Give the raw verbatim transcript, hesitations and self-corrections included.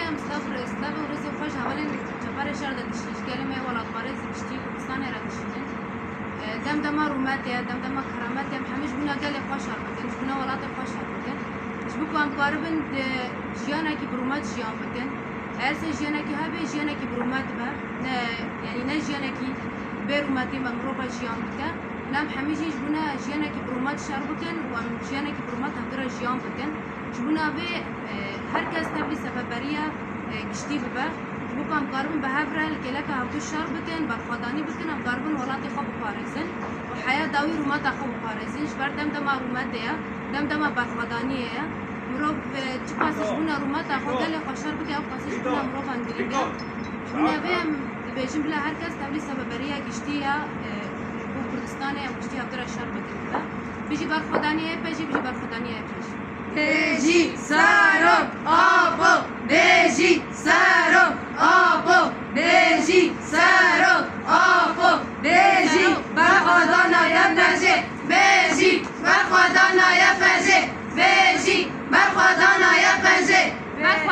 Em silav, silav û rêzê xwe ji hevalên Ceparê Şer de dişînin, ji gelê me welatparêz giştî Kurdistanê re dişînin. E, dem dema rûmet e, dem dema keramet e, em hemî ji bûna gelê xwe şer bikin, ji bûna welatê xwe şer bikin. Ji bo ku em karibin di jiyanekî bi rûmet jiyan bikin. Eger sê jiyanekî hebe, jiyanekî bi rûmet be, ne, yanî ne jiyanekî bê rûmetî me mirova jiyan bike. Lê em hemî jî ji bûna jiyanekî bi rûmet şer bikin û em jiyanekî bi rûmet hevdira jiyan bikin. Ji bûna vê, e, her kes tevlî sebeberiya, e, giştî bibe. Ji bo ku em karibin bi hev re li kêleka hevdû şer bikin, berxwedanî bikin, em karibin welatê xwe biparêzin û heya dawî rûmeta xwe biparêzin. Ji ber dem dema rûmetê ye, dem dema berxwedaniyê ye. Mirov, e, çiqasî ji bûna rûmeta xwe gelê xwe şer bike, ew qasî ji bûna mirovan girîng e. Ji bûna vê em dibêjin bila her kes tevlî sebeberiya giştî ya, e, bo Kurdistanê em giştî hevdira şer bikin bibe. Bijî berxwedaniyê YPJ'ê, bijî berxwedaniyê YPJ'ê. Bijî Serok Apo, bijî Serok Apo, bijî Serok Apo, bijî berxwedana YPJ'ê, bijî berxwedana YPJ'ê.